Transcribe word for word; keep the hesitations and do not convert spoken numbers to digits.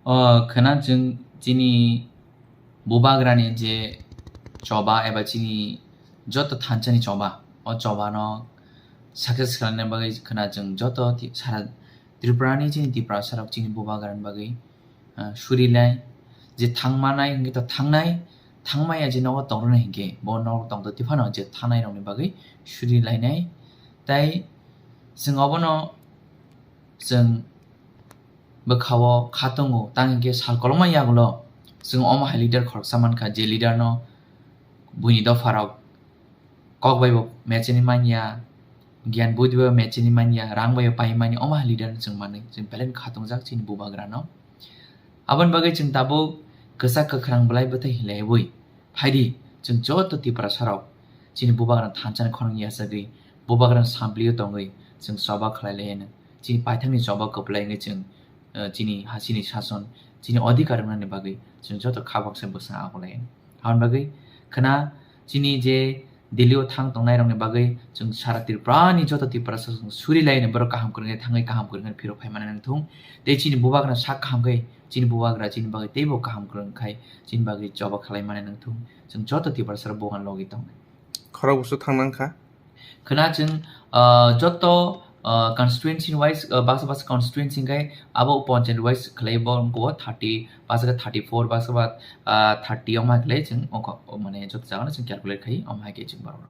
O khwna chwng chini bubagrani je choba eba chini joto thansa ni choba, o choba no success khlaina bagwi khwna chwng joto ti-, sara Tripura ni chini Tiprasa rok chini bubagrani bagwi, ah, suri lai je thangmanai hwnkhe to thangnai, thangmaya je nogo tongrwnai hwnkhe bo nogo tongtoti phano je thangnai rokni bagwi suri lainai. Tai chwng obono chwng bwkhao kha tongo, tang hinkhe sal kolokma yagulo chwng omo hai leader khoroksa mankha, je leader no buini dopharok kok bai bo mecheni manya, giyan budi bai bo mecheni manya, rang bai bo pai manya, omo hai leader no chwng manwi chwng belai kha tongjak chini bubagra no. Aboni bagwi chwng tabuk kwchak kwkhrang bwlai bwthai hinlaiwi phaidi, chwng joto Tiprasa rok chini bubagra thansa ni khorang yachagwi bubagra samplio tongwi chwng choba khlai lai hino. Chini paithakni choba kwplai wngwi chwng, eh, chini hasini sason, chini odhikar wngnani bagwi chwng joto kha baksa bwsa abolai. Aboni bagwi khwna chini je Delhi o thang tongnai rokni bagwi chwng sara Tripura ni joto Tiprasa rok chwng suri lai hino, borok kaham kwrwngwi thangwi kaham kwrwngwi phirok phai mani nangthung. Tei chini bubagra sak kaham khe chini bubagra chini bagwi teibo kaham kwrwng khai chini bagwi choba khlai mani nangthung. Chwng joto Tiprasa rok bugan logi tongnai. Khorok busu thang nang kha. Khwna chwng, ah, joto, ah, constituency wise, ah, baksa baksa constituency hwnkhe abo panchayat wise khlai bo wngkho thirty, baksa khe thirty four, baksa ba, ah, thirty omo hai khlai chwng ongkha, mane joto jagano chwng calculate khai omo hai khe chwng borok.